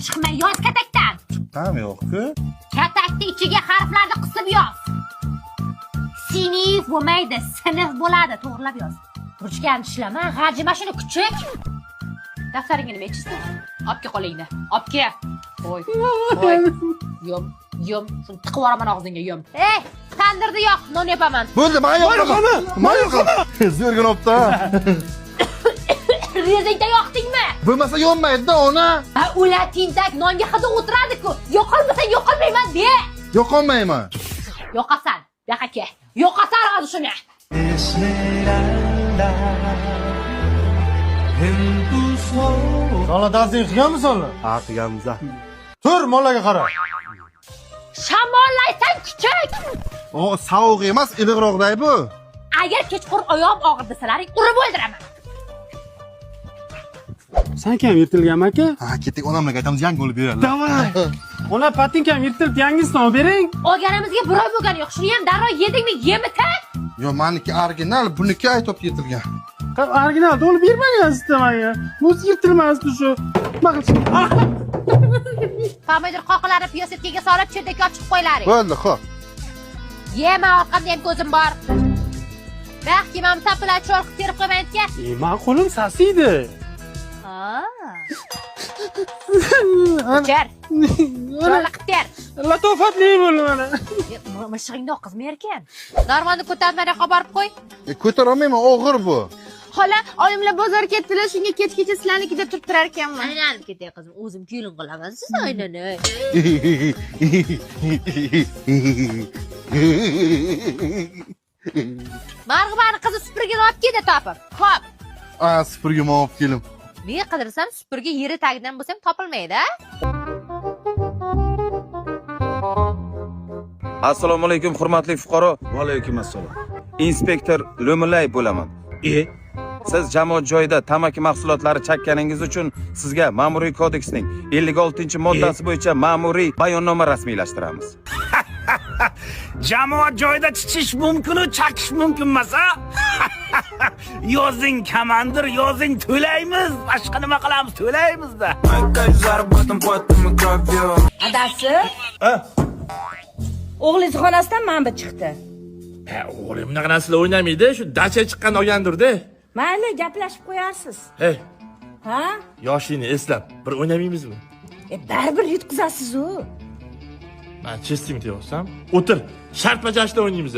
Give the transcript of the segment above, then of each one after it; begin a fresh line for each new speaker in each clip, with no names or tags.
Chiqmay yoz katakdan.
Chiqqan yo'q-ku.
Katakni ichiga harflarni qisib yoz. Sinif bo'lmaydi, sinf bo'ladi, to'g'rilab yoz. Ruchkani tishlama, g'ajima shuni kuchuk. Daftaringni nima ichsin? Olib kel qo'lingni. Olib kel. Qo'y. Qo'y. Yum, yum. Shuni tiqib yuboraman og'zingga, yum. Ey, tandirni yoq, non yopaman.
Bo'ldi, men yoqaman. Men yoqaman. Zo'rgina olibdi.
Rezingda yoqdingmi?
Bo'lmasa yonmaydi-da, ona.
Ha, ular tentak nonga hidi o'tiradi-ku. Yoqolmasa yoqolmayman de.
Yoqolmayman.
Yoqasan. Bu yoqqa kel. Yoqasan hozir shuni.
Xola darsing qilganmisanlar?
Ha, qilganmiz.
Tur, mollaga qara.
Shamollaysan kuchuk.
O, sovuq emas, iliqroqday bu.
Agar kechqurun oyog'im og'ir desalaring, urib o'ldiraman.
Sanki ham yirtilganmi aka?
Ha, ketdik, onamlarga aytamiz, yangi olib beradilar.
Давай. Xola, patinkam yirtilib, yangisini olib bering.
Olganimizga bir oy bo'lgani yo'q. Shuni ham darrov yedingmi, yemita?
Yo, meniki original, buniki aytib yetilgan.
Original olib bermagansiz menga. Bu yirtilmasdi shu. Nima qilish? Ah!
Pomidor qoqlarini piyoz setkaga solib, chetga olib chiqib qo'ylaring.
Bo'ldi, xo'p.
Yema, orqamda ham ko'zim bor. Baxki mana bu tapilar chiroyli qilib terib qo'ymaydigan.
E, man qo'lim sasiydi.
Ha. O'chir. Chiroyli qilib ter.
Latofatli bo'ldi mana.
Mishig'ingni oqizmayarkan. Narvonni ko'tarib nariyoqqa borib qo'y.
Ko'tara olmayman, og'ir bu.
Xola, oyimlar bozorga ketdilar, shunga kechgacha sizlarnikida turib turar ekanman.
Aylanib ketay qizim, o'zim kelin qilaman, siz aylanay. Marg'ibani qizi supurgini olib keldi topib. Xo'p.
A, supurgim olib kelim.
Men qidirsam supurgi yeri tagidan bo'lsam topilmaydi, a?
Assalomu alaykum hurmatli fuqaro.
Va alaykum assalom.
Inspektor Lo'millayev bo'laman.
E,
Siz jamoat joyida tamaki mahsulotlari chakkaningiz uchun sizga Ma'muriy kodeksning 56-moddasi bo'yicha ma'muriy bayonnoma rasmiylashtiramiz.
Jamoat joyida chichish mumkin-u, chakish mumkin emas, a? Yozing komandir, yozing to'laymiz. Boshqa nima qilamiz? To'laymiz-da.
Adasi? O'g'lingiz xonasidan mana bu chiqdi.
Ha, o'g'lim bunaqa narsalar o'ynamaydi, shu dacha chiqqan olgandir-da.
Mayli, gaplashib qo'yarsiz.
Hey,
Ha?
yoshingni eslab, bir o'ynamaymizmi?
Baribir yutqizasiz-u.
Men chesting deyapsam, o'tir. Shart bajarishda o'ynaymiz.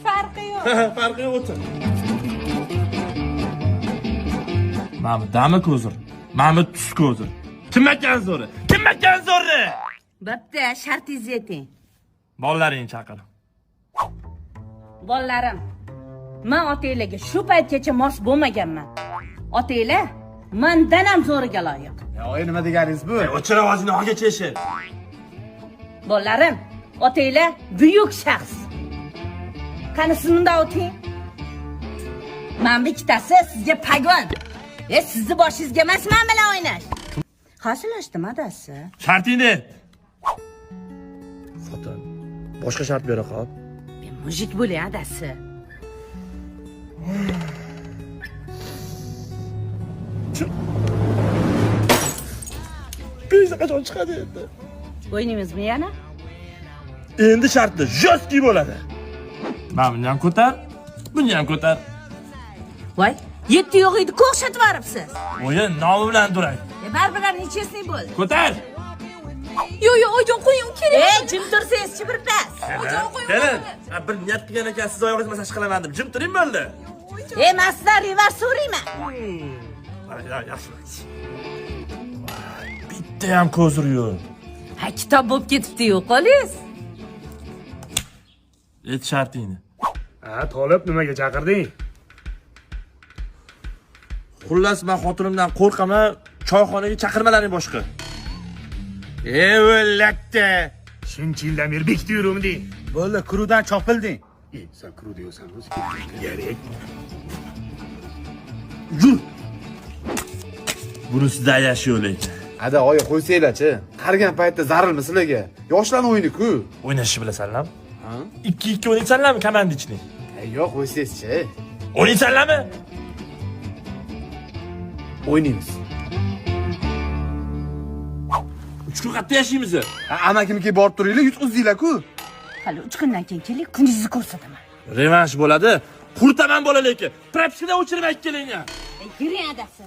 Farqi yo'q.
Farqi yo'q, o'tir. Mana bu dami ko'zir, mana bu tus ko'zir. Kim ekan zo'ri? Kim ekan zo'ri?
Bo'pti, shartingizni ayting.
Bolalaringni chaqir.
Bolalarim, men otanglarga shu paytgacha mos bo'lmaganman. Otanglar mendan ham zo'riga loyiq.
Oyi, nima deganingiz bu?
O'chir ovozingni, ogacha eshit.
Bolalarim, otanglar buyuk shaxs. Qani siz bunday o'ting. Mana bu ikkitasi sizga pagon. Sizni boshingizga emas, men bilan o'ynash. Hazillashdim adasi.
Shartingni ayt. Xotin, boshqa shart bera qol.
Men mujik bo'lay adasi.
Pesa qachon chiqadi endi?
O'ynaymizmi yana?
Endi shartli, жесткий bo'ladi. Mana buni ham ko'tar, buni ham ko'tar.
Voy, yetti yo'q edi, ko'rsatib yuboribsiz.
O'yin nomi bilan duray.
Baribir ham nechesini bo'ldi.
Ko'tar.
Yo'q, yo'q, oyijon qo'ying, kerak.
Jim tursangizchi bir pas.
Kelin, bir niyat qilgan ekansiz, oyog'ingiz masaj qilaman deb. Jim turing bo'ldi.
Men sizdan revers so'rayman.
Yaxshi. Bitta ham ko'zir yo'q.
Ha, kitob bo'lib ketibdi-yu, qo'lingiz.
Et shartingni.
Ha, Tolib, nimaga chaqirding?
Xullas, men xotinimdan qo'rqaman, choyxonaga chaqirmalaring boshqa. O'lakda.
Shuncha yildan beri bekitib yuruvding.
Bo'ldi, kurudan chopilding.
Sen kuru deyapsan o'zi. Kerak.
Yur. Buni sizda ayash yo'q lekin.
Ada, oyi, qo'ysanglar-chi. Qarigan paytda zarurmi sizlarga? Yoshlarning o'yini-ku.
O'ynashni bilasanlarmi? 2-2 o'ynaysanlarmi komandichni?
Yo'q, qo'ysangizchi.
O'ynaysanlarmi?
O'ynaymiz.
3 kun qayerda yashaymiz?
Amakimga borib turinglar, yutqizdinglar-ku.
Hali 3 kundan keyin keling, kuningizni ko'rsataman.
Revansh bo'ladi. Quritaman bolalarga. Propiskadan o'chirib kelinglar.
Yuring, adasi.